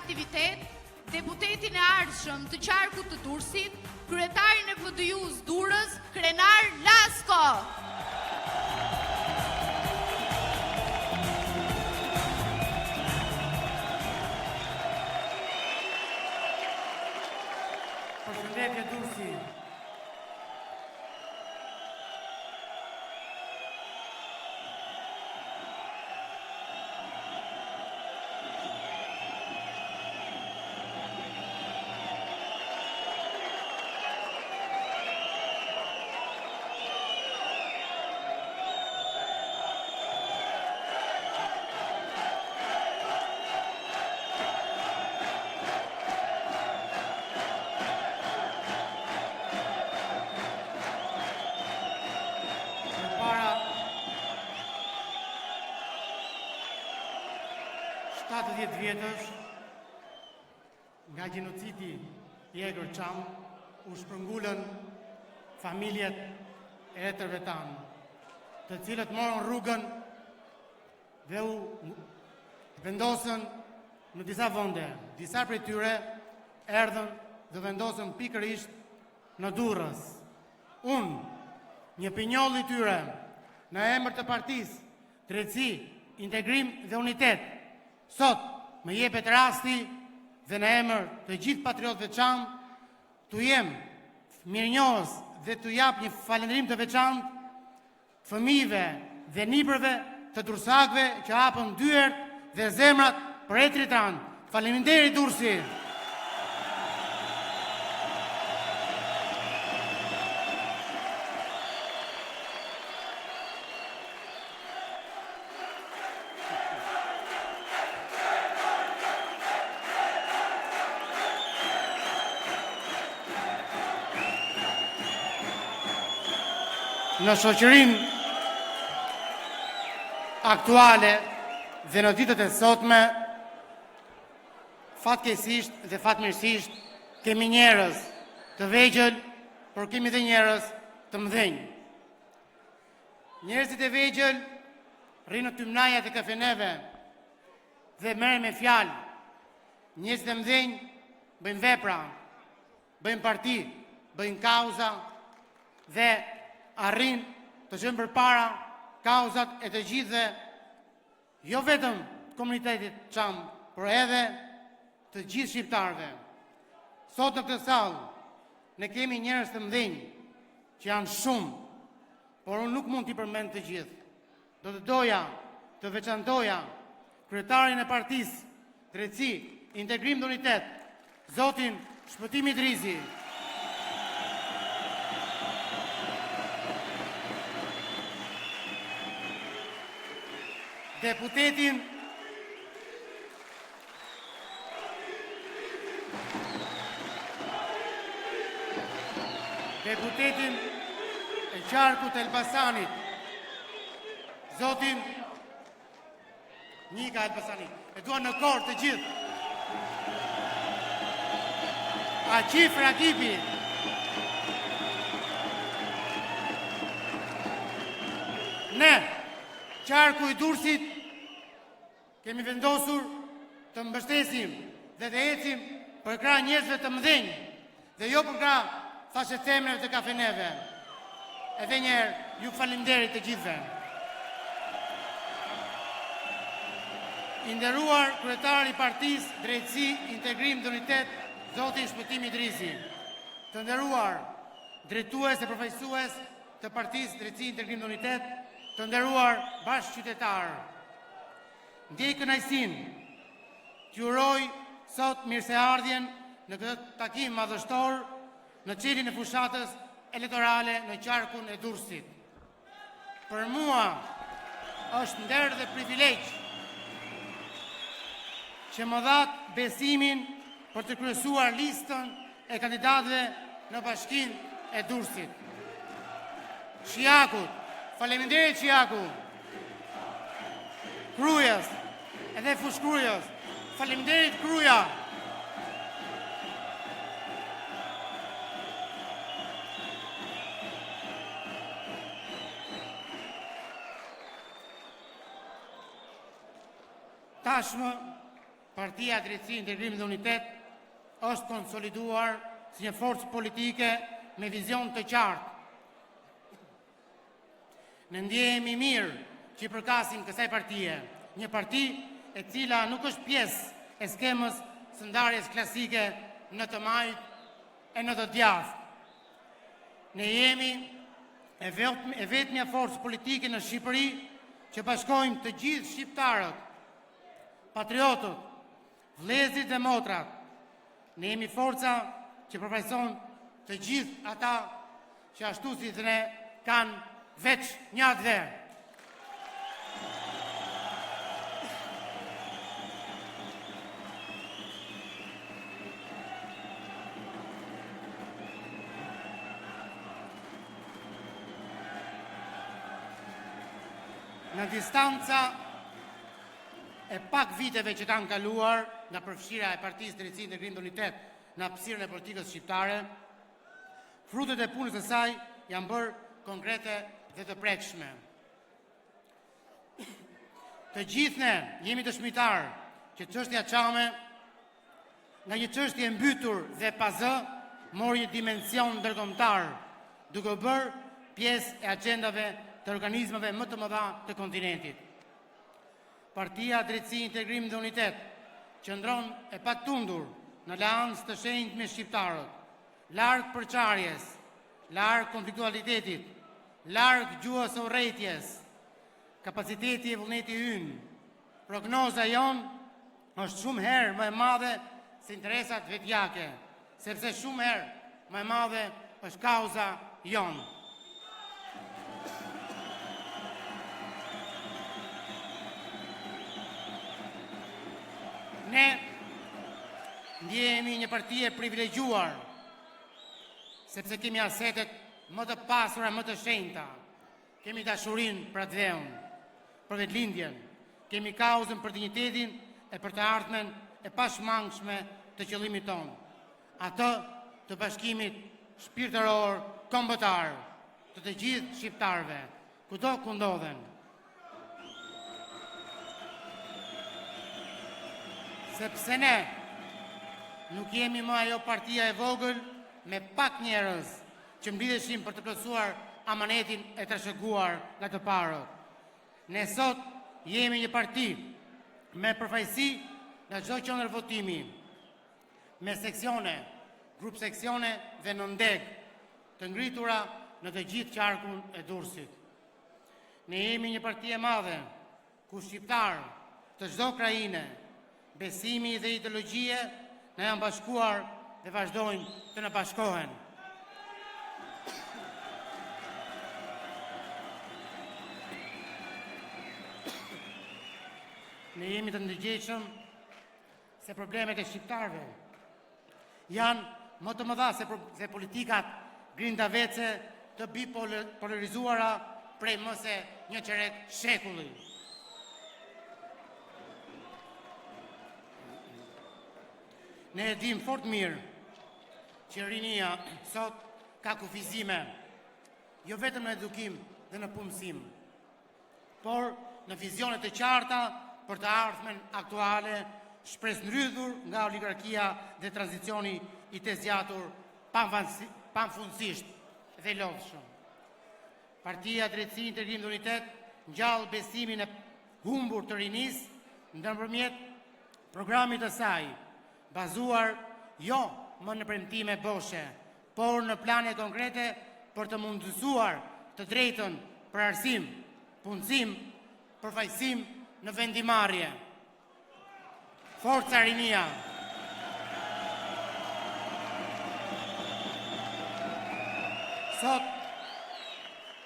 aktivitet, deputetin e ardhshëm të qarkut të Durrësit, kryetarin e PDIU-së Durrës, Krenar Lasko. Përshëndetje Durrësi. Përpara 70 vjetësh nga gjenocidi i egër çam u shpërngulën familjet e etërve tanë, të cilët morën rrugën dhe u vendosën në disa vende. Disa prej tyre erdhën dhe u vendosën pikërisht në Durrës. Unë, një pinjoll i tyre, në emër të partisë, drejtësi, integrim dhe unitet, sot më jepet rasti dhe në emër të gjithë patriotëve çamë, t'u jem mirënjohës dhe t'u jap një falënderim të veçantë fëmijëve dhe nipërve të durrsakëve që hapën dyert dhe zemrat për etërit tanë. Faleminderit Durrësi! Në shoqërinë aktuale dhe në ditët e sotme, fatkeqësisht dhe fatmirësisht kemi njerëz të vegjël, por kemi dhe njerëz të mëdhenj. Njerëzit e vegjël rrinë në tymnajat e kafeneve dhe merren me fjalë. Njerëzit e mëdhenj bëjnë vepra, bëjnë parti, bëjnë kauza dhe arrijnë të çojnë përpara kauzat e të gjithëve, jo vetëm komunitetit çam, por edhe të gjithë shqiptarëve. Sot në këtë sallë ne kemi njerëz të mëdhenj që janë shumë, por unë nuk mund t'i përmend të gjithë. Do të doja të veçantoja kryetarin e partisë, drejtësi, integrim dhe unitet, zotin Shpëtim Idrizi. Deputetin Deputetin e qarkut të Elbasanit, zotin Nika Elbasani. E duan në kor të gjithë. Aqif Rakipi. Ne, qarku i Durrësit, Kemi vendosur të mbështesim dhe të ecim përkrah njerëzve të mëdhenj dhe jo përkrah thashethemeve të kafeneve. Edhe një herë, ju faleminderit të gjithëve. I nderuar kryetar i Partisë Drejtësi, Integrim dhe Unitet, zoti Shpëtim Idrizi. Të nderuar drejtues e përfaqësues të Partisë Drejtësi, Integrim dhe Unitet, të nderuar bashkëqytetarë. Ndjej kënaqësinë t'ju uroj sot mirëseardhjen në këtë takim madhështor në çeljen e fushatës elektorale në qarkun e Durrësit. Për mua është nder dhe privilegj që më dhatë besimin për të kryesuar listën e kandidatëve në bashkinë e Durrësit. Shijakut, faleminderit Shijaku. Krujës, edhe Fushë Krujës, faleminderit Kruja. Tashmë. Partia Drejtësi, Integrim dhe Unitet është konsoliduar si një forcë politike me vizion të qartë. Ne ndjehemi mirë që i përkasim kësaj partie, një parti e cila nuk është pjesë e skemës së ndarjes klasike në të majtë e në të djathtë. Ne jemi e vetmja forcë politike në Shqipëri që bashkojmë të gjithë shqiptarët, patriotët, vëllezërit dhe motrat. Ne jemi forca që përfaqëson të gjithë ata që ashtu si dhe ne kanë veç një atdhe. Në distanca e pak viteve që kanë kaluar nga përfshirja e Partisë Drejtësi Integrim dhe Unitet në hapësirën e politikës shqiptare, Frutet e punës së saj janë bërë konkrete dhe të prekshme. Të gjithë ne jemi dëshmitarë që çështja Çame nga një çështje e mbytur dhe pa zë mori një dimension ndërkombëtar, duke u bërë pjesë e axhendave të organizmave më të mëdha të kontinentit. Partia Drejtësi, Integrim dhe Unitet qëndron e patundur në aleancë të shenjtë me shqiptarët, larg përçarjes, larg konfliktualitetit, larg gjuhës së urrejtjes. Kapaciteti e vullneti ynë, prognoza jonë është shumë herë më e madhe se interesat vetjake, sepse shumë herë më e madhe është kauza jonë. Ne ndjehemi një parti e privilegjuar, sepse kemi asetet më të pasura, më të shenjta. Kemi dashurinë për atdheun, për vendlindjen, kemi kauzën për dinjitetin e për të ardhmen e pashmangshme të qëllimit tonë, atë të bashkimit shpirtëror kombëtar të të gjithë shqiptarëve, kudo ku ndodhen. Sepse ne nuk jemi më ajo partia e vogël me pak njerëz që mblidheshim për të plotësuar amanetin e trashëguar nga të parët. Ne sot jemi një parti me përfaqësi në çdo qendër votimi, me seksione, grupseksione dhe nëndegë të ngritura në të gjithë qarkun e Durrësit. Ne jemi një parti e madhe, ku shqiptarë të çdo krahine, besimi dhe ideologjie na janë bashkuar dhe vazhdojnë të na bashkohen. Ne jemi të ndërgjegjshëm se problemet e shqiptarëve janë më të mëdha se, se politikat grindavece të bipolarizuara prej më se një çerek shekulli. Ne e dimë fort mirë që rinia sot ka kufizime, jo vetëm në edukim dhe në punësim, por në vizione të qarta për të ardhmen aktuale, shpresëndrydhur nga oligarkia dhe tranzicioni i tejzgjatur pafundësisht dhe i lodhshëm. Partia Drejtësi, Integrim dhe Unitet ngjall besimin e humbur të rinisë nëpërmjet programit të saj, bazuar jo më në premtime boshe, por në plane konkrete për të mundësuar të drejtën për arsim, punësim, përfaqësim në vendimmarrje. Forca rinia! Sot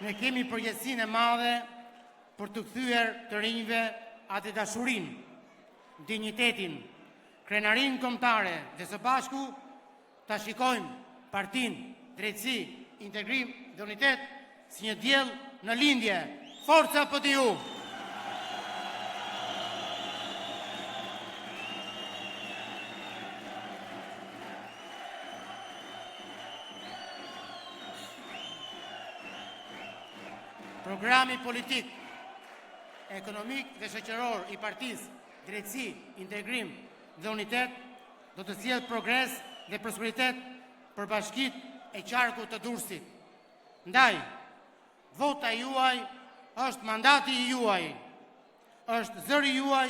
ne kemi përgjegjësinë e madhe për t'u kthyer të rinjve atdhedashurinë, dinjitetin, krenarinë kombëtare dhe së bashku ta shikojmë partinë Drejtësi, Integrim dhe Unitet si një diell në lindje. Forca PDIU! Programi politik, ekonomik dhe shoqëror i partisë Drejtësi, Integrim dhe Unitet do të sjellë progres dhe prosperitet për bashkitë e qarkut të Durrësit. Ndaj, vota juaj është mandati juaj, është zëri juaj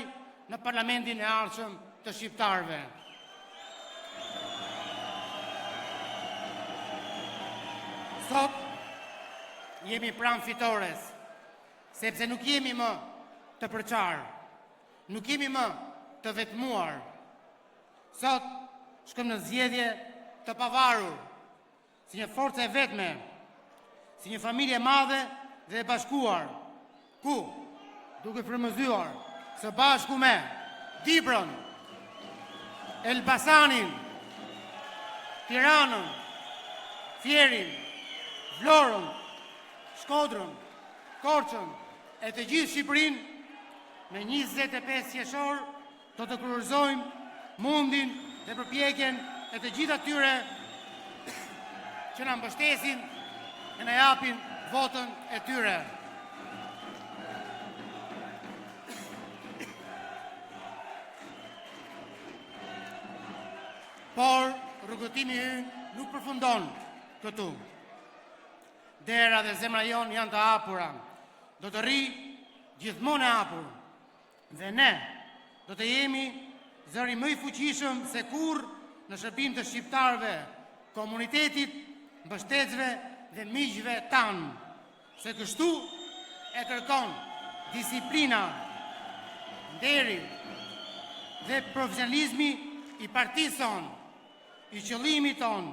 në parlamentin e ardhshëm të shqiptarëve. Sot jemi pranë fitores, sepse nuk jemi më të përçarë, nuk jemi më të vetmuar. Sot shkojmë në zgjedhje të pavarur, si një forcë e vetme, si një familje e madhe dhe e bashkuar, ku, duke frymëzuar së bashku me Dibrën, Elbasanin, Tiranën, Fierin, Vlorën, Shkodrën, Korçën e të gjithë Shqipërinë, në 25 qershor do të kurorëzojmë mundin dhe përpjekjen e të gjithë atyre që na mbështesin e na japin votën e tyre. Por rrugëtimi ynë nuk përfundon këtu. Dera dhe zemra jonë janë të hapura. Do të rrijë gjithmonë e hapur. Dhe ne do të jemi zëri më i fuqishëm se kurrë në shërbim të shqiptarëve, komunitetit, mbështetësve dhe miqve tanë. Se kështu e kërkon disiplina, nderi dhe profesionalizmi i partisë sonë, i qëllimit tonë,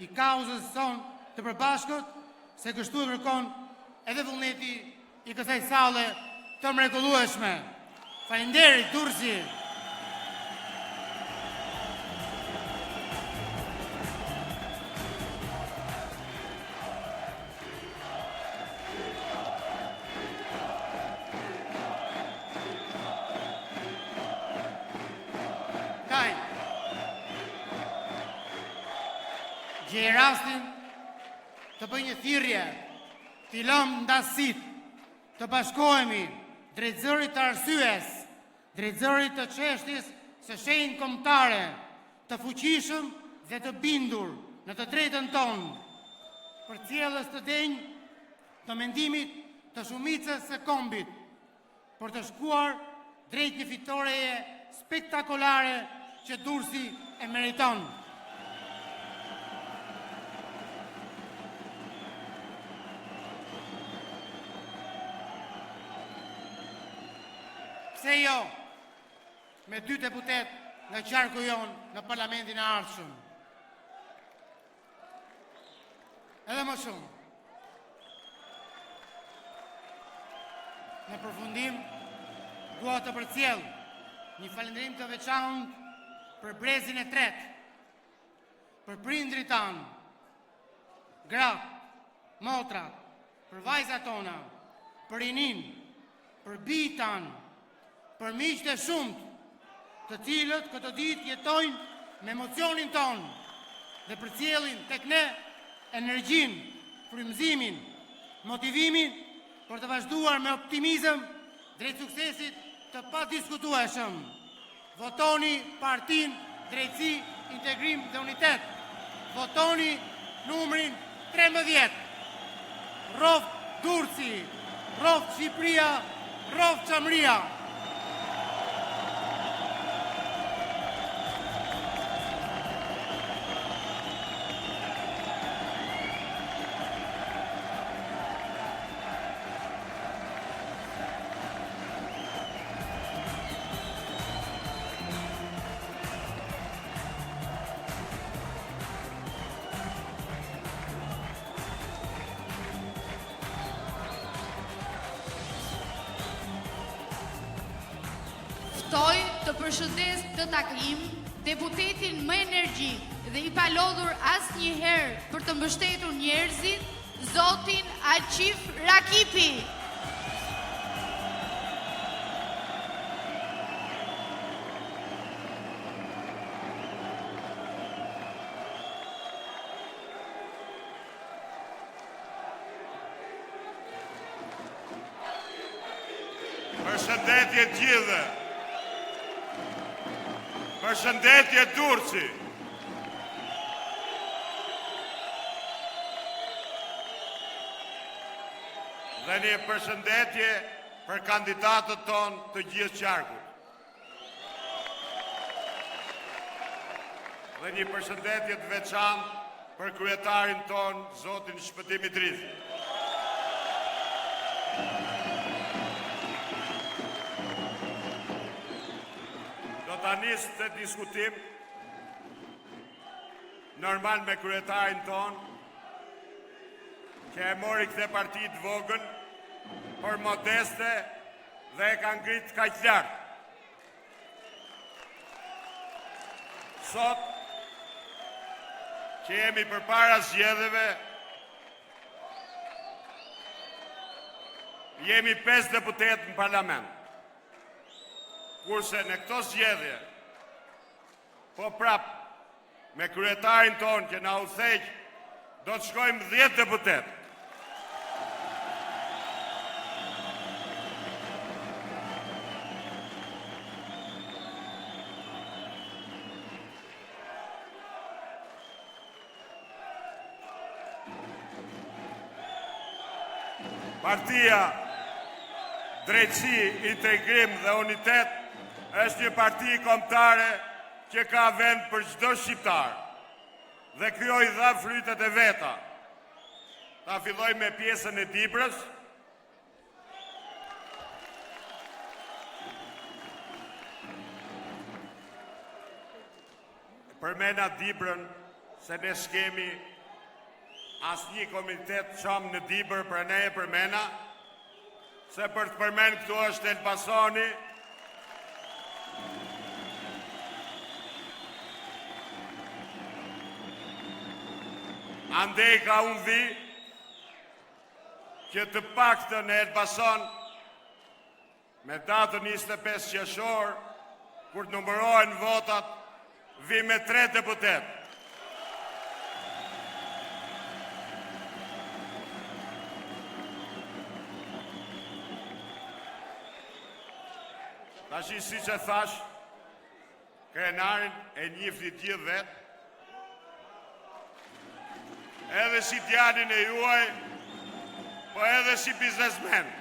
i kauzës sonë të përbashkët, se kështu e kërkon edhe vullneti i kësaj salle të mrekullueshme. Faleminderit Durrësi. Ndaj. Gjej rastin të bëj një thirrje, t'i lëmë ndasitë, të bashkohemi drejt zërit të arsyes, drejt zërit të çështjes së shenjtë kombëtare, të fuqishëm dhe të bindur në të drejtën tonë, përcjellës të denjë të mendimit të shumicës së kombit, për të shkuar drejt një fitoreje spektakolare që Durrësi e meriton. Pse jo me dy deputetë nga qarku jonë në parlamentin e ardhshëm? Edhe më shumë. Në përfundim, dua të përcjell një falënderim të veçantë për brezin e tretë, për prindërit tanë, gratë, motrat, për vajzat tona, për rininë, për bijtë tanë, për miqtë e shumtë, të cilët këto ditë jetojnë me emocionin tonë dhe përcjellin tek ne energjinë, frymëzimin, motivimin për të vazhduar me optimizëm drejt suksesit të padiskutueshëm. Votoni Partinë Drejtësi, Integrim dhe Unitet. Votoni numrin 13. Rroftë Durrësi, rroftë Shqipëria, rroftë Çamëria. Ftoj të përshëndesë këtë takim deputetin më energjik dhe i palodhur asnjëherë për të mbështetur njerëzit, zotin Aqif Rakipi. Përshëndetje të gjithëve. Përshëndetje Durrësi! Dhe një përshëndetje për kandidatët tonë të gjithë qarkut. Dhe një përshëndetje të veçantë për kryetarin tonë, zotin Shpëtim Idrizi. Do ta nis këtë diskutim normal me kryetarin tonë, që e mori këtë parti të vogël, por modeste dhe e ka ngrit kaq lart. Sot, që jemi përpara zgjedhjeve, jemi 5 deputetë në parlament. Kurse në këto zgjedhje, po prap me kryetarin tonë që na udhëheq, do të shkojmë 10 deputetë. Partia Drejtësi, Integrim dhe Unitet është një parti kombëtare që ka vend për çdo shqiptar. Dhe kjo i dha frytet e veta. Ta filloj me pjesën e Dibrës. Përmenda Dibrën se ne s'kemi asnjë komunitet çam në Dibër, prandaj e përmenda, se për të përmend këtu është Elbasani. Andej ka unë vi, që të paktën në Elbasan, me datën 25 qershor, kur të numërohen votat, vi me 3 deputet. Tashi, siç e thash, Krenarin e njihni të gjithë vetë, edhe si djalin e juaj, po edhe si biznesmen.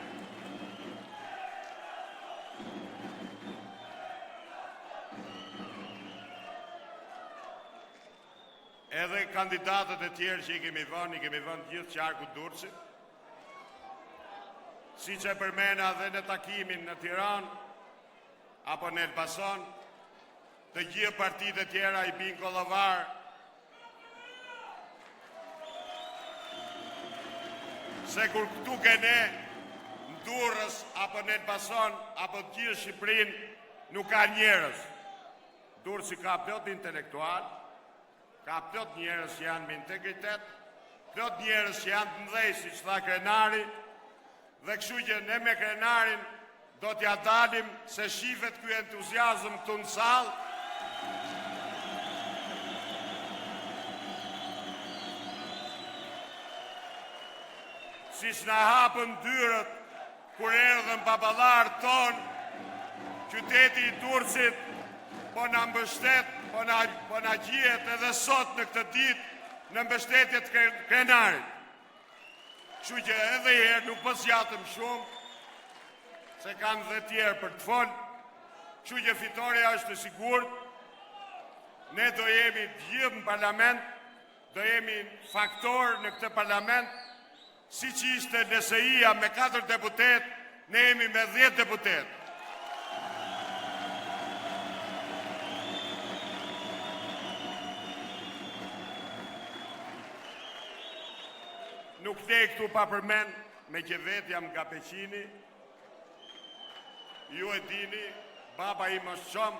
Edhe kandidatët e tjerë që i kemi vënë, i kemi vënë të gjithë qarkut Durrësit. Siç e përmenda dhe në takimin në Tiranë apo në Elbasan, të gjithë partitë e tjera i bin kollovar. Se kur këtu ke ne, në Durrës apo në Elbasan apo të gjithë Shqipërinë, nuk ka njerëz. Durrësi ka plot intelektual, ka plot njerëz që janë me integritet, plot njerëz që janë të mëdhej, siç tha Krenari, dhe kështu që ne me Krenarin do t'ja dalim se shifet ky entuziazëm këtu në sallë. Siç na hapën dyerët kur erdhën baballarët tonë, qyteti i Durrësit po na mbështet, po na, po na gjihet edhe sot në këtë ditë në mbështetje të Krenarit. Kështu që edhe një herë nuk po zgjatem shumë, se kanë dhe tjerë për të folë. Kështu që fitorja është e sigurt. Ne do jemi të gjithë në parlament, do jemi faktor në këtë parlament, siç ishte LSI-ja me 4 deputet, ne jemi me 10 deputet. Nuk lej këtu pa përmend, me që vetë jam nga Peqini, ju e dini, baba im është çam,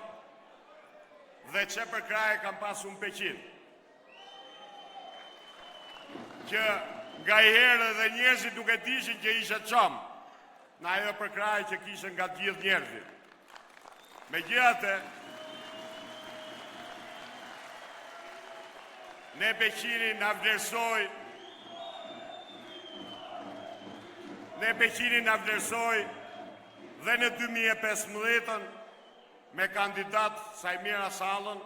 dhe që përkrahje kam pasur në Peqin. Që nganjëherë edhe njerëzit nuk e dishin që ishe çam, në ajo përkrahje që kishe nga të gjithë njerëzit. Megjithatë, ne Peqini na vlerësoi, ne Peqini na vlerësoi dhe në 2015-ën. me kandidat Saimir Hasallën,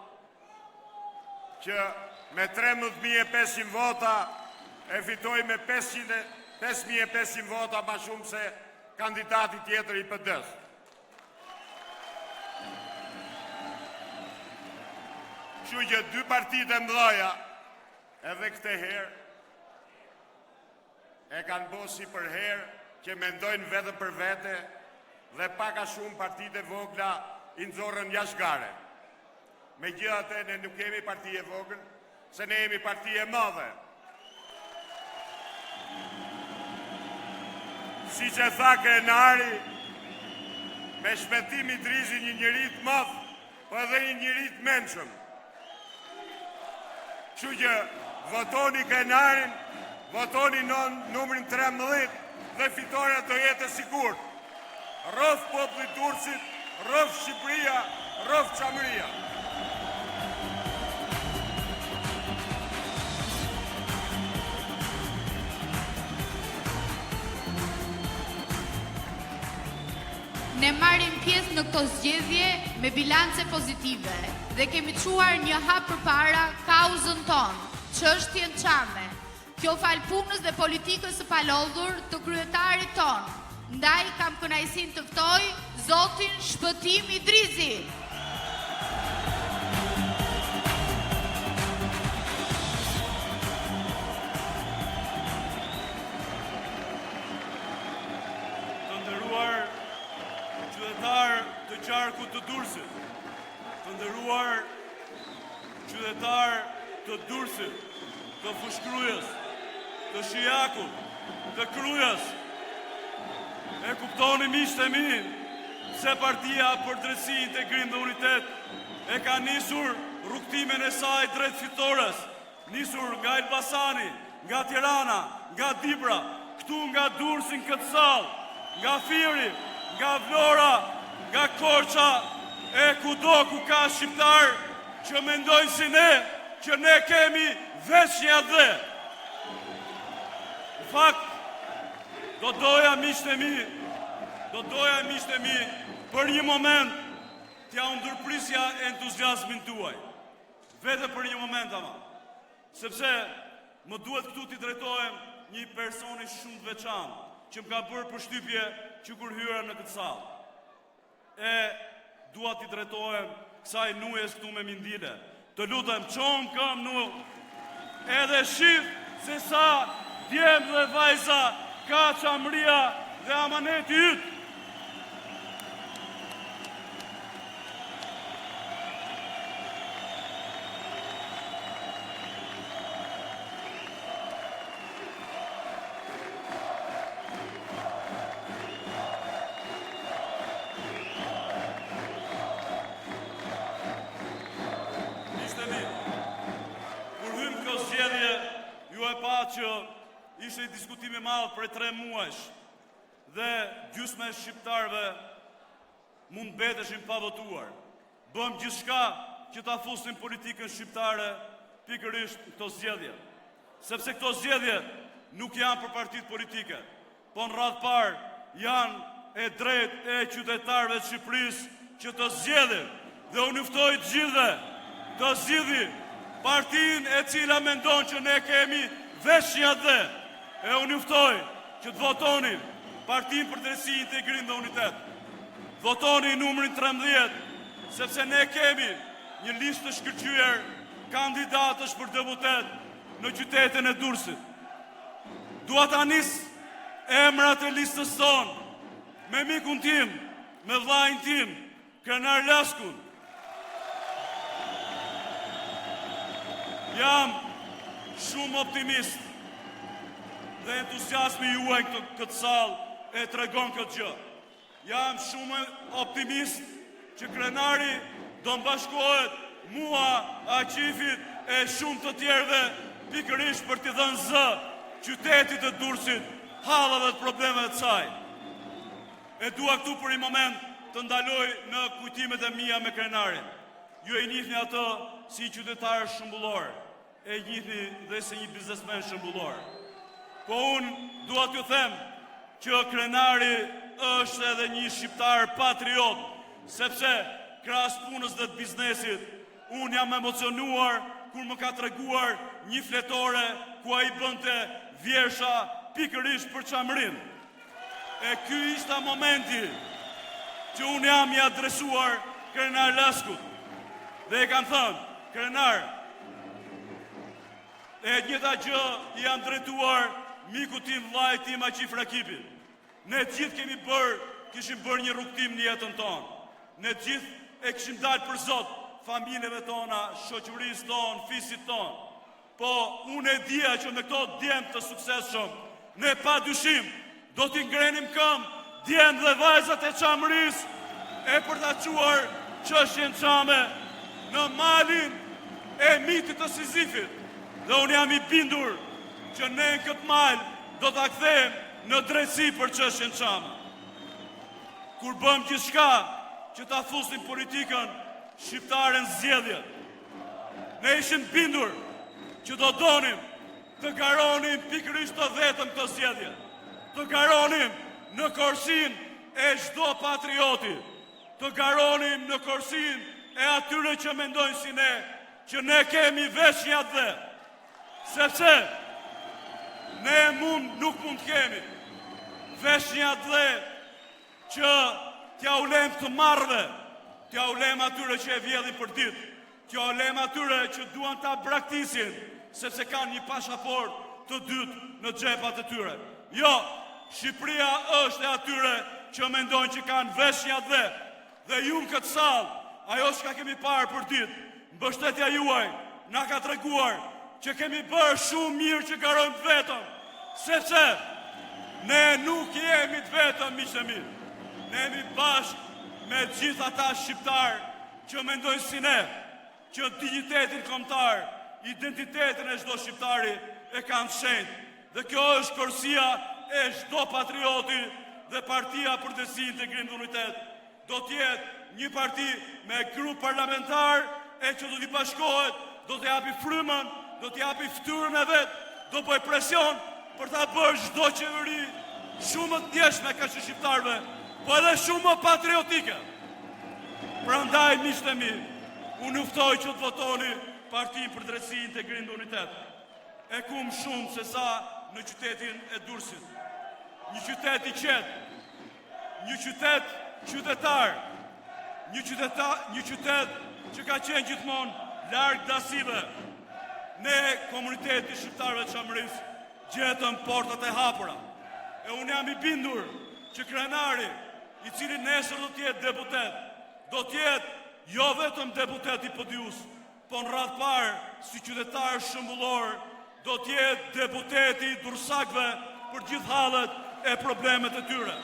që me 13.500 vota e fitoi me 5.500 vota ma shumë se kandidati tjetër i PD-së. Kështu që dy partitë e mëdhaja edhe këtë herë e kanë bo si përherë që mendojnë vetëm për vete dhe pak a shumë partitë e vogla i nxorën jashtë gare. Megjithatë ne nuk jemi parti e vogël, se ne jemi parti e madhe. Siç e tha Krenari, me Shpëtim Idrizin një njeri të madh, po edhe një njeri të mençëm. Kështu që votoni Krenarin, votoni në numrin 13 dhe fitorja do jetë e sigurt. Rroftë populli i Durrësit, rroftë Shqipëria, rroftë Çamëria. Ne marrim pjesë në këto zgjedhje me bilance pozitive dhe kemi çuar një hap përpara kauzën tonë, çështjen çame. Kjo falë punës dhe politikës së palodhur të kryetarit tonë. Ndaj kam kënaqësinë të ftoj zotin Shpëtim Idrizi. Të nderuar qytetarë të qarkut të Durrësit, të nderuar qytetarë të Durrësit, të Fushë-Krujës, të Shijakut, të Krujës, e kuptoni miqtë e mi, pse Partia për Drejtësi, Integrim dhe Unitet e ka nisur rrugëtimin e saj drejt fitores, Nisur nga Elbasani, nga Tirana, nga Dibra, këtu nga Durrësi në këtë sallë, nga Fieri, nga Vlora, nga Korça e kudo ku ka shqiptarë që mendojnë si ne, që ne kemi veç një atdhe. Në fakt, do doja miqtë e mi, do doja miqtë e mi për një moment t'jua ndërprisja entuziazmin tuaj. Vetëm për një moment ama. Sepse më duhet këtu t'i drejtohem një personi shumë të veçantë, që më ka bërë përshtypje që kur hyra në këtë sallë. E dua t'i drejtohem kësaj nujes këtu me mindile. Të lutem, çohu në këmbë nu edhe shif se sa djem dhe vajza ka Çamëria dhe amaneti yt. Miqtë e mi, kur hymë këto zgjedhje, ju e patë që ishte një diskutim i madh prej tre muajsh. Dhe gjysma e shqiptarëve mund të mbeteshin pa votuar. Bëmë gjithçka që ta fusnim politikën shqiptare pikërisht në këto zgjedhje. Sepse këto zgjedhje nuk janë për partitë politike, po në radhë parë janë e drejtë e qytetarëve të Shqipërisë që të zgjedhin. Dhe unë ju ftoj të gjithëve të zgjidhni partinë e cila mendon që ne kemi veç një atdhe. E unë ju ftoj që të votoni Partinë për Drejtësi, Integrim dhe Unitet. Votoni numrin 13, sepse ne kemi një listë të shkëlqyer kandidatësh për deputet në qytetin e Durrësit. Dua ta nis emrat e listës sonë me mikun tim, me vëllain tim, Krenar Laskun. Jam shumë optimist dhe entuziasmi juaj në këtë sallë e tregon këtë gjë. Jam shumë optimist që Krenari do më bashkohet mua, Aqifit e shumë të tjerëve pikërisht për t'i dhënë zë qytetit të Durrësit, halleve dhe problemeve të saj. E dua këtu për një moment të ndaloj në kujtimet e mia me Krenarin. Ju e njihni atë si një qytetar shembullor, e njihni dhe si një biznesmen shembullor. Po unë dua t'ju them që Krenari është edhe një shqiptar patriot, sepse krahas punës dhe të biznesit, unë jam emocionuar kur më ka treguar një fletore ku ai bënte vjersha pikërisht për Çamërinë. E ky ishte momenti që unë jam i adresuar Krenar Laskut. Dhe i kam thënë, Krenar, e njëjta gjë i jam drejtuar mikut tim, vëllait tim Aqif Rakipi. Ne të gjithë kemi bërë, kishim bërë një rrugëtim në jetën tonë. Ne të gjithë e kishim dalë për zot familjeve tona, shoqërisë tonë, fisit tonë. Po, unë e dija që me këto djem të suksesshëm, ne pa dyshim do t'i ngrenim këmbë djem dhe vajzat e Çamërisë e për ta çuar çështjen çame në malin e mitit të Sizifit. Dhe unë jam i bindur që ne në këtë mal do ta kthejmë në drejtësi për çështjen çame. Kur bëmë gjithçka që ta fusnim politikën shqiptare në zgjedhje, ne ishim bindur që do donim të garonim pikërisht të vetëm këto zgjedhje, të garonim në korsinë e çdo patrioti, të garonim në korsinë e atyre që mendojnë si ne, që ne kemi veç një atdhe, sepse ne mund, nuk mund të kemi veç një atdhe që t'jua lëmë të marrëve, t'jua lëmë atyre që e vjedhin përditë, t'jua lëmë atyre që duan ta braktisin, sepse kanë një pasaportë të dytë në xhepat e tyre. Jo, Shqipëria është e atyre që mendojnë që kanë veç një atdhe. Dhe ju në këtë sallë, ajo çka kemi parë përditë, mbështetja juaj na ka treguar që kemi bërë shumë mirë që garojmë të vetëm, sepse ne nuk jemi të vetëm, miqtë e mi. Ne jemi bashkë me gjithë ata shqiptarë që mendojnë si ne, që dinjitetin kombëtar, identitetin e çdo shqiptari e kanë të shenjtë. Dhe kjo është korsia e çdo patrioti dhe Partia për Drejtësi, Integrim dhe Unitet do të jetë një parti me grup parlamentar e që do t'i bashkohet, do t'i japi frymën, do t'i japi fytyrën e vet, do bëj presion për ta bërë çdo qeveri shumë më të ndjeshme karshi shqiptarëve, po edhe shumë më patriotike. Prandaj, miqtë e mi, unë ju ftoj që të votoni Partinë për Drejtësi, Integrim dhe Unitet. E ku më shumë se sa në qytetin e Durrësit. Një qytet i qetë, një qytet qytetar, një qyteta, një qytet që ka qenë gjithmonë larg ndasive. Ne, komuniteti i shqiptarëve të Çamërisë, gjetëm portat e hapura. E unë jam i bindur që Krenari, i cili nesër do të jetë deputet, do të jetë jo vetëm deputet i PDIU-s, po në radhë parë si qytetar shembullor do të jetë deputeti i durrsakëve për gjithë hallet e problemet e tyre.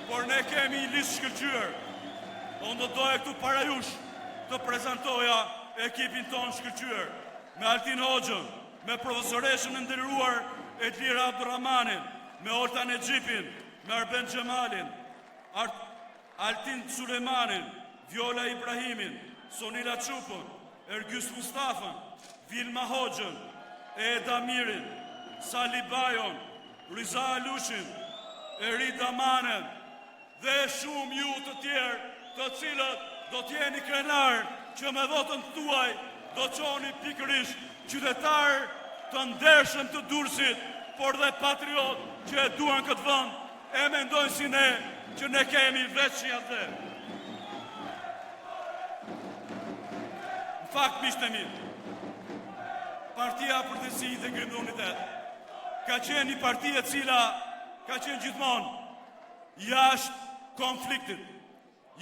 Por ne kemi një listë shkëlqyer. Unë do doja këtu para jush të prezantoja ekipin tonë shkëlqyer me Altin Hoxhën, me profesoreshën e nderuar Edlira Abdurrahmanin, me Olta Nexhipin, me Arben Xhemalin, Art Altin Sulejmanin, Viola Ibrahimin, Sonila Çupën, Ergys Mustafën, Vilma Hoxhën, Eda Mirin, Sali Bajon, Riza Alushin, Erida Manen dhe shumë ju të tjerë të cilët do të jeni krenar që me votën tuaj do çoni pikërisht qytetarë të ndershëm të Durrësit, por dhe patriot që e duan këtë vend e mendojnë si ne që ne kemi veç një atdhe. Në fakt, miqtë e mi, Partia për Drejtësi, Integrim dhe Unitet ka qenë një parti e cila ka qenë gjithmonë jashtë konfliktit,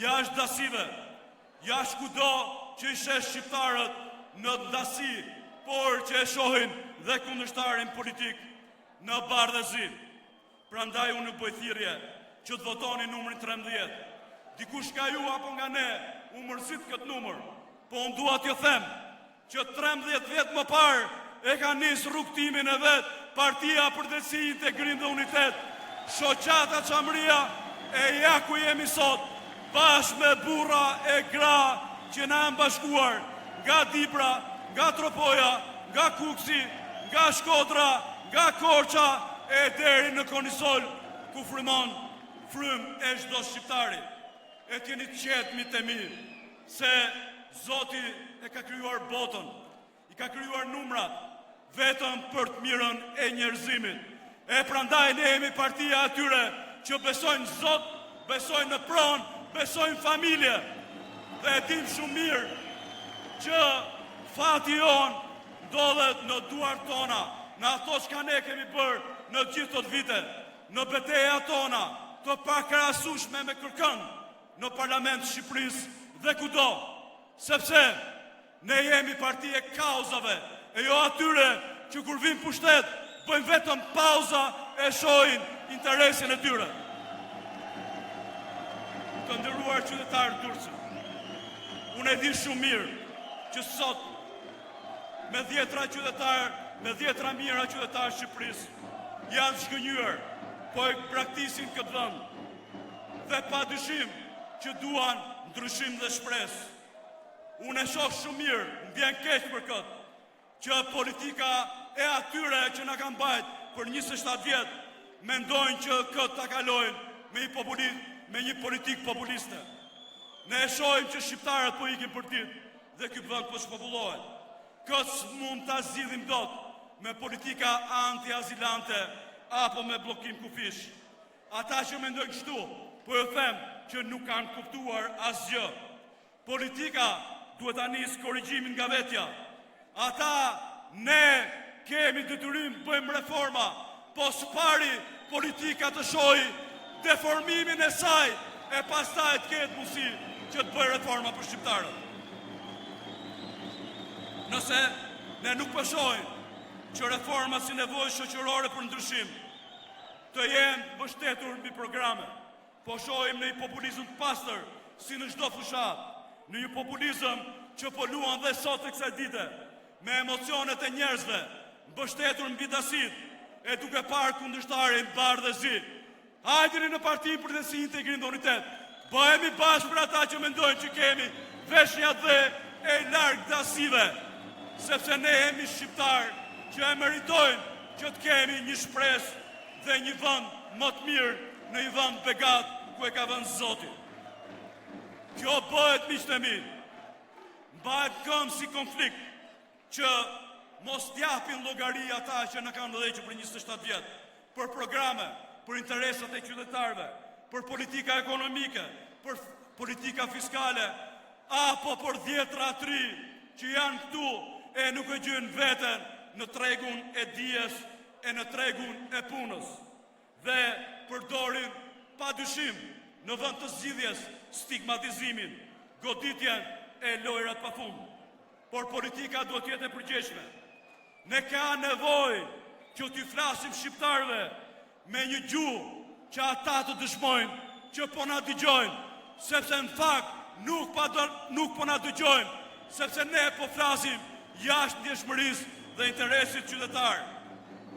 jashtë ndasive, jashtë kudo që i sheh shqiptarët në ndasi, por që e shohin dhe kundërshtarin politik në bardhë e zi. Prandaj unë ju bëj thirrje që të votoni numrin 13. Dikush nga ju apo nga ne u mërzit këtë numër, po unë dua t'ju them që 13 vjet më parë e ka nisë rrugëtimin e vet Partia për Drejtësi, Integrim dhe Unitet, Shoqata Çamëria e ja ku jemi sot, bashkë me burra e gra që na janë bashkuar nga Dibra, nga Tropoja, nga Kukësi, nga Shkodra, nga Korça e deri në Konisol, ku frymon fryma e çdo shqiptari. E të jeni të qetë miqtë e mi, se Zoti e ka krijuar botën, i ka krijuar numrat vetëm për të mirën e njerëzimit. E prandaj ne jemi partia e atyre që besojnë në Zot, besojnë në pronë, besojnë në familje. Dhe e dimë shumë mirë që fati jonë ndodhet në duart tona, në ato çka ne kemi bërë në gjithë këto vite, në betejat tona të pakrahasueshme me kërkënd në Parlament të Shqipërisë dhe kudo, sepse Ne jemi parti e kauzave, e jo atyre që kur vijnë në pushtet bëjnë vetëm pauza e shohin interesin e tyre. Të nderuar qytetarë të Durrësit, unë e di shumë mirë që sot me dhjetra qytetarë, me dhjetra mijëra qytetarë të Shqipërisë janë zhgënjyer, po e braktisin këtë vend dhe pa dyshim që duan ndryshim dhe shpresë. Unë e shoh shumë mirë, më vjen keq për këtë, që politika e atyre që na kanë mbajt për 27 vjet, mendojnë që këtë ta kalojnë me një populi, me një politikë populiste. Ne e shohim që shqiptarët po ikin përditë dhe ky vend po shpopullohet. Këtë s'mund ta zgjidhim dot me politika anti-azilante apo me bllokim kufijsh. Ata që mendojnë kështu, po ju them që nuk kanë kuptuar asgjë. Politika duhet ta nisë korrigjimin nga vetja. Ata ne kemi detyrim të bëjmë reforma, po së pari politika të shohë deformimin e saj e pastaj të ketë mundësi që të bëjë reforma për shqiptarët. Nëse ne nuk po shohim që reformat si nevojë shoqërore për ndryshim të jenë mbështetur mbi programe, Po shohim në një populizëm të pastër, si në çdo fushatë, në një populizëm që po luan dhe sot e kësaj dite, me emocionet e njerëzve, mbështetur mbi dasitë, e duke parë kundërshtarin bardhë e zi. Hajdeni në Partinë për Drejtësi, Integrim dhe Unitet. Bëhemi bashkë për ata që mendojnë që kemi veç një atdhe e larg dasive, sepse ne jemi shqiptarë që e meritojmë që të kemi një shpresë dhe një vend më të mirë në një vend begatë ku e ka vënë Zoti. Kjo bëhet miqtë e mi, mbahet këmbë si konflikt që mos t'japin llogari ata që na kanë udhëhequr për 27 vjet, për programe, për interesat e qytetarëve, për politika ekonomike, për politika fiskale, apo për dhjetra të rinj që janë këtu e nuk e gjejnë veten në tregun e dijes e në tregun e punës dhe përdorin pa dyshim në vend të zgjidhjes stigmatizimin, goditjen e lojërat pa fund. Por politika duhet të jetë e përgjegjshme. Ne ka nevojë që t'u flasim shqiptarëve me një gjuhë që ata të dëshmojnë që po na dëgjojnë, sepse në fakt nuk, pa do, nuk po na dëgjojnë, sepse ne po flasim jashtë ndjeshmërisë dhe interesit qytetar.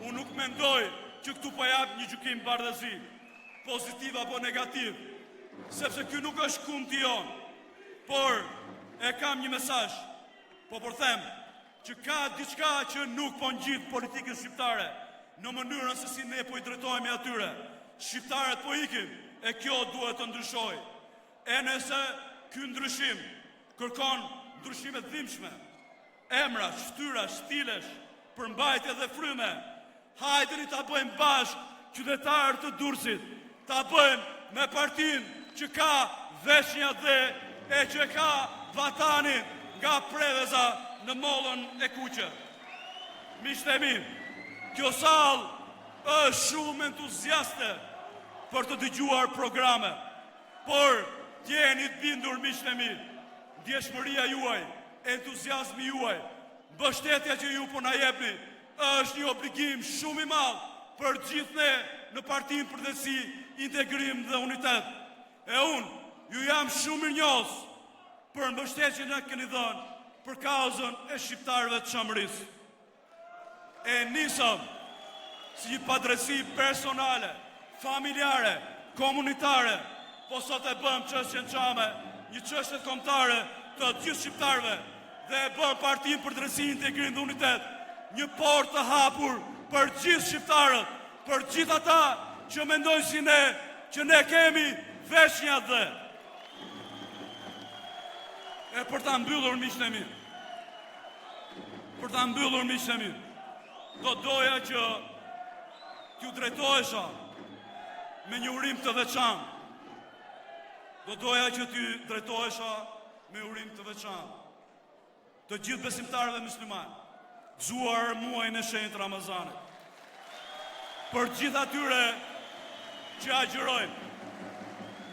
Unë nuk mendoj që këtu po jap një gjykim bardhezi, pozitiv apo negativ, sepse ky nuk është kumti jonë, por e kam një mesazh, po po them që ka diçka që nuk po ngjit politikën shqiptare në mënyrën se si ne po i drejtohemi atyre. Shqiptarët po ikin e kjo duhet të ndryshojë. E nëse ky ndryshim kërkon ndryshime të dhimbshme, emrash, fytyrash, stilesh, përmbajtje dhe fryme, hajdeni ta bëjmë bashkë qytetarë të Durrësit, ta bëjmë me partinë që ka veç një atdhe e që ka vatanin nga Preveza në Mollën e Kuqe. Miqtë e mi, kjo sallë është shumë entuziaste për të dëgjuar programe, Por, të jeni të bindur miqtë e mi, ndjeshmëria juaj, entuziazmi juaj, mbështetja që ju po na jepni, është një obligim shumë i madh për të gjithë ne në Partinë për Drejtësi, Integrim dhe Unitet. E unë ju jam shumë mirënjohës për mbështetjen që na keni dhënë për kauzën e shqiptarëve të Çamërisë. E nisëm si një padrejtësi personale, familjare, komunitare, po sot e bëmë çështjen çame, një çështje kombëtare të gjithë shqiptarëve dhe e bëmë Partinë për Drejtësi, Integrim dhe Unitet, një portë të hapur për gjithë shqiptarët, për gjithë ata që mendojnë si ne, që ne kemi veç një atdhe. E për ta mbyllur miqtë e mi, për ta mbyllur miqtë e mi, do doja që t'ju drejtohesha me një urim të veçantë. Do doja që t'ju drejtohesha me urim të veçantë. Të gjithë besimtarëve myslimanë, gëzuar muajin e shenjtë të Ramazanit. Për gjithë atyre që agjërojnë,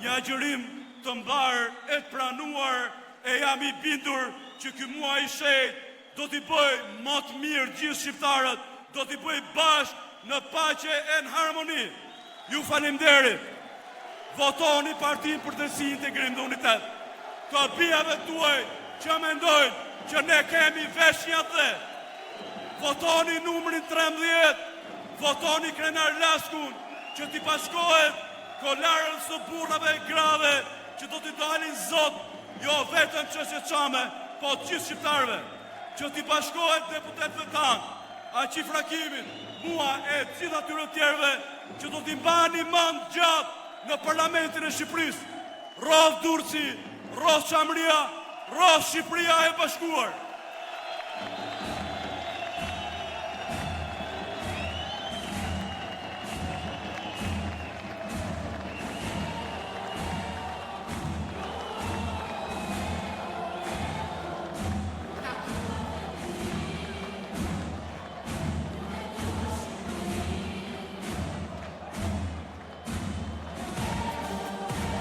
një agjërim të mbarë e të pranuar e jam i bindur që ky muaj i shenjtë do t'i bëjë më të mirë gjithë shqiptarët, do t'i bëjë bashkë në paqe e në harmoni. Ju faleminderit. Votoni Partinë për Drejtësi, Integrim dhe Unitet. Të bijave tuaj që mendojnë që ne kemi veç një atdhe. Votoni numrin 13, votoni Krenar Laskun që t'i bashkohet kolarës së burrave e grave që do t'i dalin zot jo vetëm çështjes çame, po të gjithë shqiptarëve, që t'i bashkohet deputetëve tanë, Aqif Rakipit, mua e të gjithë atyre të tjerëve që do t'i mbani mend gjatë në Parlamentin e Shqipërisë. Rroftë Durrësi, rroftë Çamëria, rroftë Shqipëria e bashkuar!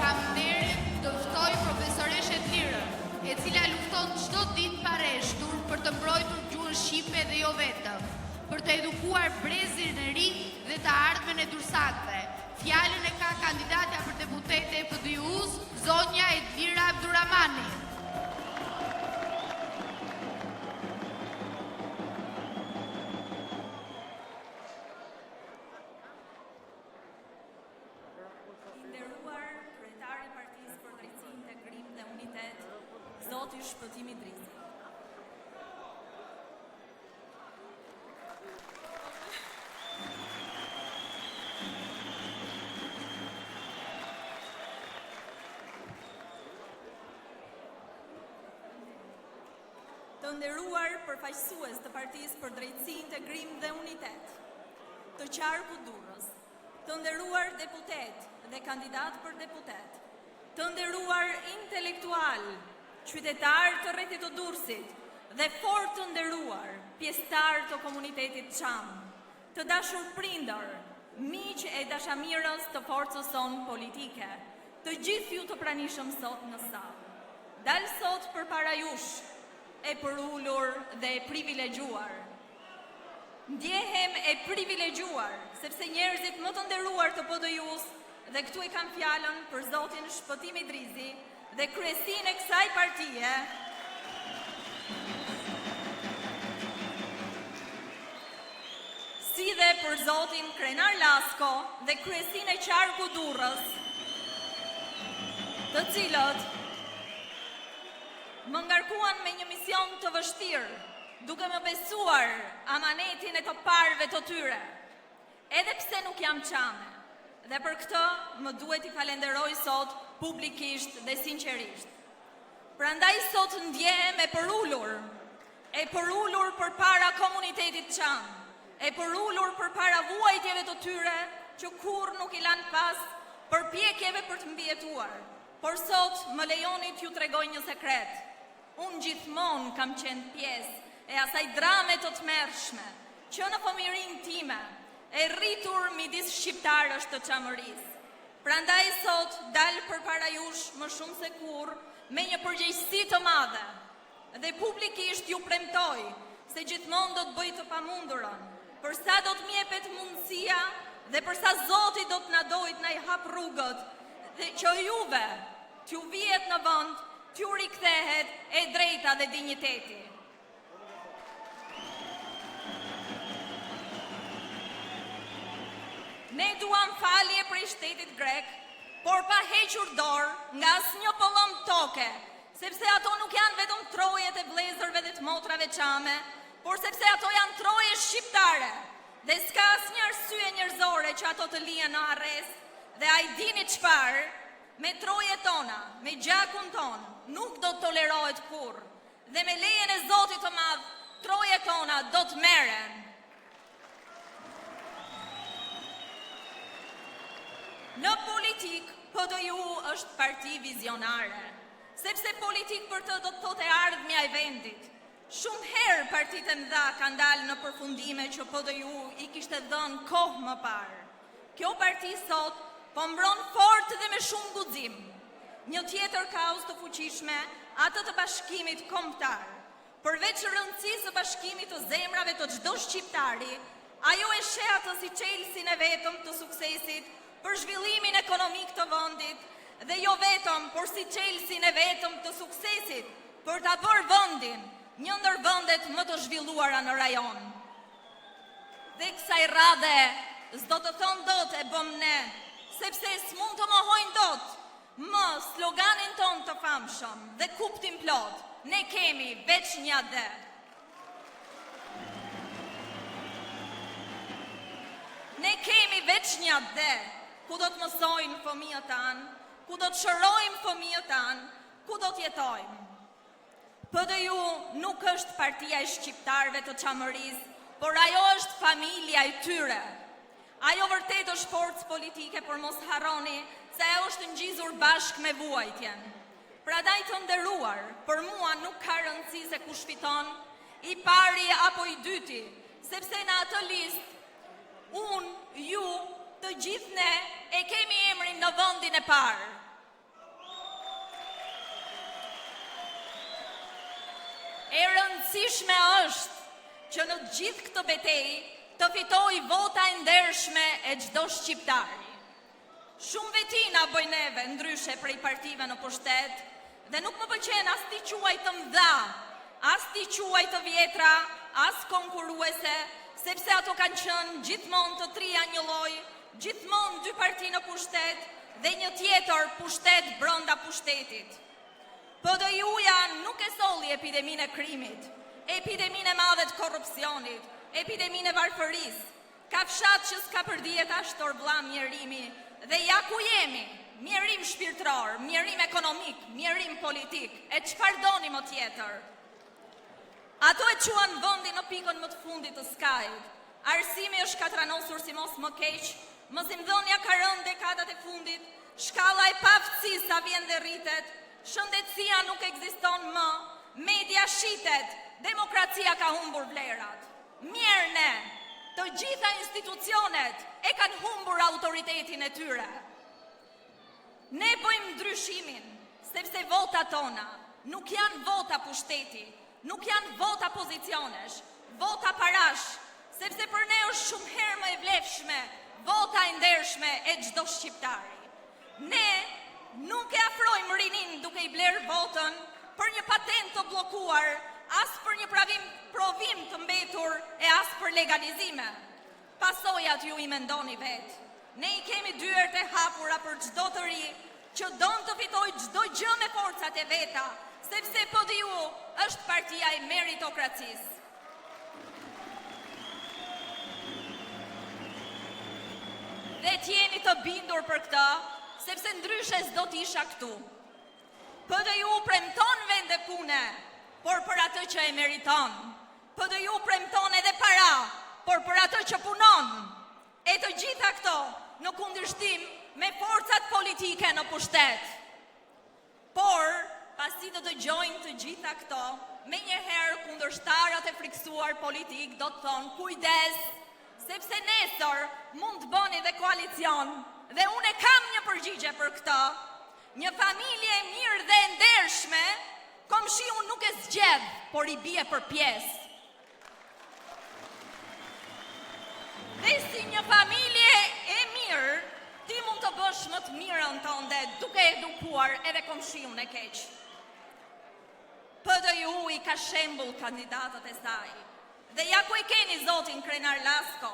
Kam nderin të ftoj profesoreshë Edlirën, e cila lufton çdo ditë pa reshtur për të mbrojtur gjuhën shqipe dhe jo vetëm, për të edukuar brezin e ri dhe të ardhmen e durrsakëve. Fjalën e ka kandidatja për deputete e PDIU-së, zonja Edlira Abduramani. I nderuar kryetar i Partisë për Drejtësi, Integrim dhe Unitet, zoti Shpëtim Idrizi. Të nderuar përfaqësues të Partisë për Drejtësi, Integrim dhe Unitet, të qarkut Durrës, të nderuar deputetë dhe kandidatë për deputetë, të nderuar intelektualë, qytetarë të rrethit të Durrësit dhe fort të nderuar pjesëtarë të komunitetit çam, të dashur prindër, miq e dashamirës të forcës sonë politike, të gjithë ju të pranishëm sot në sallë. Dal sot përpara jush, e përulur dhe e privilegjuar. Ndjehem e privilegjuar, sepse njerëzit më të nderuar të PDIU-së dhe këtu e kam fjalën për zotin Shpëtim Idrizi dhe kryesinë e kësaj partie, si dhe për zotin Krenar Lasko dhe kryesinë e qarkut Durrës, të cilët më ngarkuan me një mision të vështirë, duke më besuar amanetin e të parëve të tyre. Edhe pse nuk jam çame, dhe për këtë më duhet t'i falenderoj sot publikisht dhe sinqerisht. Prandaj sot ndjehem e përulur, e përulur përpara komunitetit çam, e përulur përpara vuajtjeve të tyre që kurrë nuk i lanë pas përpjekjeve për të mbijetuar. Por sot më lejoni t'ju tregoj një sekret. Unë gjithmonë kam qenë pjesë e asaj drame të tmerrshme, që në fëmijërinë time, e rritur midis shqiptarësh të Çamërisë. Prandaj sot dal përpara jush më shumë se kurrë me një përgjegjësi të madhe dhe publikisht ju premtoj se gjithmonë do të bëj të pamundurën, për sa do të më jepet mundësia dhe për sa Zoti do të na dojë të na i hapë rrugët dhe që juve t'ju vihet në vend, t'ju rikthehet e drejta dhe dinjiteti. Ne duam falje prej shtetit grek, por pa hequr dorë nga asnjë pëllëmbë toke, sepse ato nuk janë vetëm trojet e vëllezërve dhe të motrave çame, por sepse ato janë troje shqiptare dhe s'ka asnjë arsye njerëzore që ato të lihen në harresë dhe a e dini çfarë? Me trojet tona, me gjakun tonë, nuk do të tolerohet kurrë dhe me lejen e Zotit të Madh, trojet tona do të merren. Në politikë, PDIU është parti vizionare, sepse politikë për të do të thotë e ardhmja e vendit. Shumë herë partitë e mëdha kanë dalë në përfundime që PDIU i kishte dhënë kohë më parë. Kjo parti sot po mbron fort dhe me shumë guxim një tjetër kauzë të fuqishme, atë të bashkimit kombëtar. Përveç rëndësisë së bashkimit të zemrave të çdo shqiptari, ajo e sheh atë si çelësin e vetëm të suksesit për zhvillimin ekonomik të vendit dhe jo vetëm, por si çelësin e vetëm të suksesit për ta bërë vendin një ndër vendet më të zhvilluara në rajon. Dhe kësaj radhe s'do të thonë dot e bëmë ne, sepse s'mund të mohojnë dot më sloganin tonë të famshëm dhe kuptimplotë, ne kemi veç një atdhe. Ne kemi veç një atdhe, ku do të mësojnë fëmijët tanë, ku do të shërojmë fëmijët tanë, ku do të jetojmë. PDIU nuk është partia e shqiptarëve të Çamërisë, por ajo është familja e tyre. Ajo vërtet është forcë politike, por mos harroni se ajo është ngjizur bashkë me vuajtjen. Prandaj të nderuar, për mua nuk ka rëndësi se kush fiton, i pari apo i dyti, sepse në atë listë unë, ju, të gjithë ne e kemi emrin në vendin e parë. E rëndësishme është që në gjithë këtë betejë të fitojë vota e ndershme e çdo shqiptari. Shumë veti na bëjnë neve ndryshe prej partive në pushtet dhe nuk më pëlqen as t'i quaj të mëdha, as t'i quaj të vjetra, as konkurruese, sepse ato kanë qenë gjithmonë të tria njëlloj, Gjithmonë dy parti në pushtet dhe një tjetër pushtet brenda pushtetit. PDIU-ja nuk e solli epideminë e krimit, epideminë e madhe të korrupsionit, epideminë e varfërisë, kafshatë që s'kapërdihet asht or vlla mjerimi dhe ja ku jemi, mjerim shpirtëror, mjerim ekonomik, mjerim politik, e çfarë doni më tjetër? Ato e çuan vendin në pikën më të fundit të skajit. Arsimi është katranosur si mos më keq, mësimdhënia ka rënë dekadat e fundit, shkalla e paaftësisë sa vjen dhe rritet, shëndetësia nuk ekziston më, media shitet, demokracia ka humbur vlerat. Mjerë ne! Të gjitha institucionet e kanë humbur autoritetin e tyre. Ne bëjmë ndryshimin, sepse votat tona nuk janë vota pushteti, nuk janë vota pozicionesh, vota parash, sepse për ne është shumë herë më e vlefshme vota e ndershme e çdo shqiptari. Ne nuk e afrojmë rininë duke i blerë votën për një patentë të bllokuar, as për një pravim, provim të mbetur e as për legalizime. Pasojat ju i mendoni vetë. Ne i kemi dyert e hapura për çdo të ri që don të fitojë çdo gjë me forcat e veta, sepse PDIU është partia e meritokracisë. Dhe të jeni të bindur për këtë, sepse ndryshe s'do të isha këtu. PDIU premton vende pune, por për atë që e meriton. PDIU premton edhe para, por për atë që punon. E të gjitha këto në kundërshtim me forcat politike në pushtet. Por, pasi të dëgjojnë të gjitha këto, menjëherë kundërshtarët e frikësuar politikë do të thonë kujdes, sepse nesër mund të bëni dhe koalicion dhe unë e kam një përgjigje për këtë. Një familje e mirë dhe e ndershme, komshiun nuk e zgjedh, por i bie për pjesë. Dhe si një familje e mirë, ti mund të bësh më të mirën tënde duke edukuar edhe komshiun e keq. PDIU i ka shembull kandidatët e saj. Dhe ja ku e keni zotin Krenar Lasko,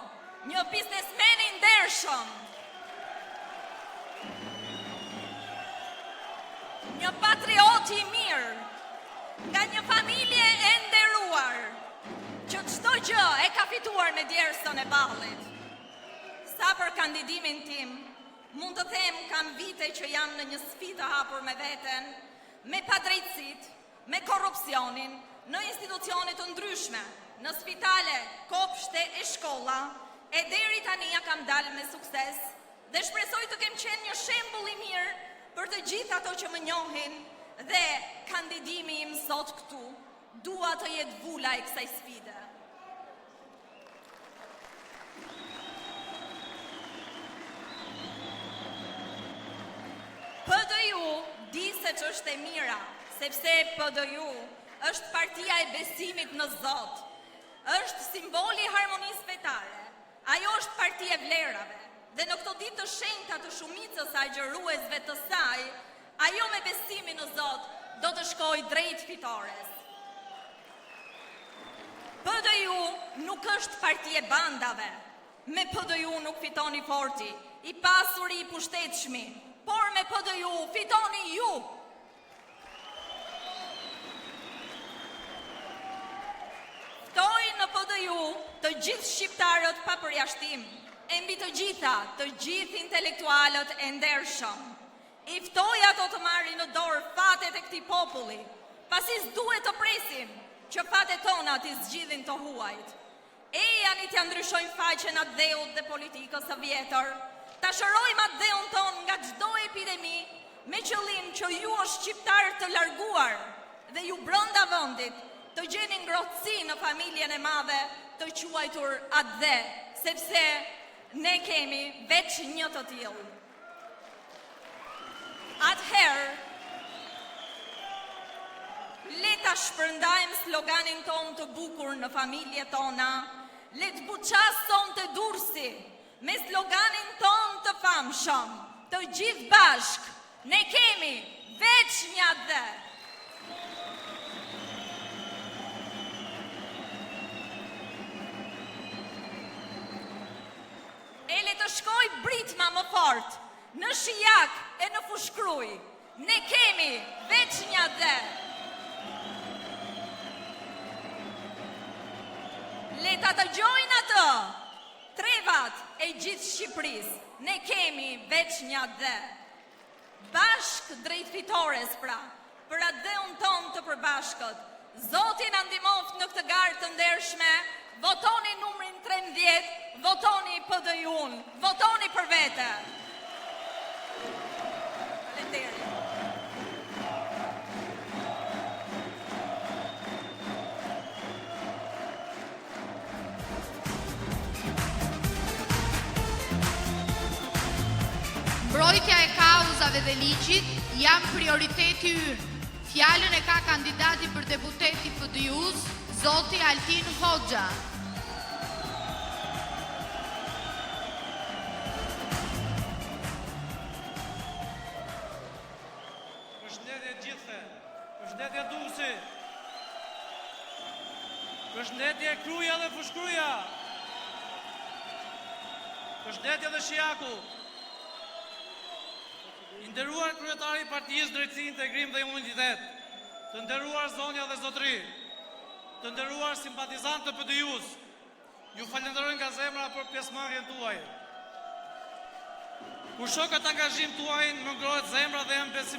një biznesmen i ndershëm. Një patriot i mirë, nga një familje e nderuar, që çdo gjë e ka fituar me djersën e ballit. Sa për kandidimin tim, Mund të them kam vite që jam në një sfidë të hapur me veten, me padrejtësitë, me korrupsionin, në institucione të ndryshme, në spitale, kopshte e shkolla, e deri tani ia kam dalë me sukses dhe shpresoj të kem qenë një shembull i mirë për të gjithë ato që më njohin dhe kandidimi im sot këtu dua të jetë vula e kësaj sfide. PDIU di se ç'është e mira, sepse PDIU është partia e besimit në Zot. Është simboli i harmonisë fetare. Ajo është parti e vlerave. Dhe në këto ditë të shenjta të shumicës së agjëruesve të saj, ajo me besimin në Zot do të shkojë drejt fitores. PDIU nuk është parti e bandave. Me PDIU nuk fiton i forti, i pasuri i pushtetshmi, por me PDIU fitoni ju. Ftoj në PDIU të gjithë shqiptarët pa përjashtim, e mbi të gjitha të gjithë intelektualët e ndershëm. I ftoj ato të marrin në dorë fatet e këtij populli, pasi s'duhet të presim që fatet tona t'i zgjidhin të huajt. Ejani t'ia ndryshojmë faqen atdheut dhe politikës së vjetër, ta shërojmë atdheun tonë nga çdo epidemi me qëllim që ju o shqiptarë të larguar dhe ju brenda vendit të gjeni ngrohtësi në familjen e madhe të quajtur atdhe, sepse ne kemi veç një të tillë. Atëherë, le ta shpërndajmë sloganin tonë të bukur në familjet tona, le të buçasë sonte Durrësi me sloganin tonë të famshëm, të gjithë bashkë, ne kemi veç një atdhe. E le të shkojë britma më fort, në Shijak e në Fushë-Krujë, ne kemi veç një atdhe. Le ta dëgjojnë atë trevat e gjithë Shqipërisë, ne kemi veç një atdhe. Bashkë drejt fitores pra, për atdheun tonë të përbashkët. Zoti na ndihmoftë në këtë garë të ndershme, votoni numrin 13, votoni PDIU-n, votoni për vete. Faleminderit. Mbrojtja e kauzave dhe ligjit janë prioriteti ynë. Fjalën e ka kandidati për deputet i PDIU-së, zoti Altin Hoxha. Përshëndetje të gjithëve. Përshëndetje Durrësi. Përshëndetje Kruja dhe Fushë-Kruja. Përshëndetje dhe Shijaku. I nderuar kryetari i Partisë Drejtësi, Integrim dhe Imunitet, të nderuar zonja dhe zotëri, të nderuar simpatizantë të PDIU-së, ju falenderoj nga zemra për pjesëmarrjen tuaj. Kur shoh këtë angazhim tuajin, më ngrohet zemra dhe jam besim.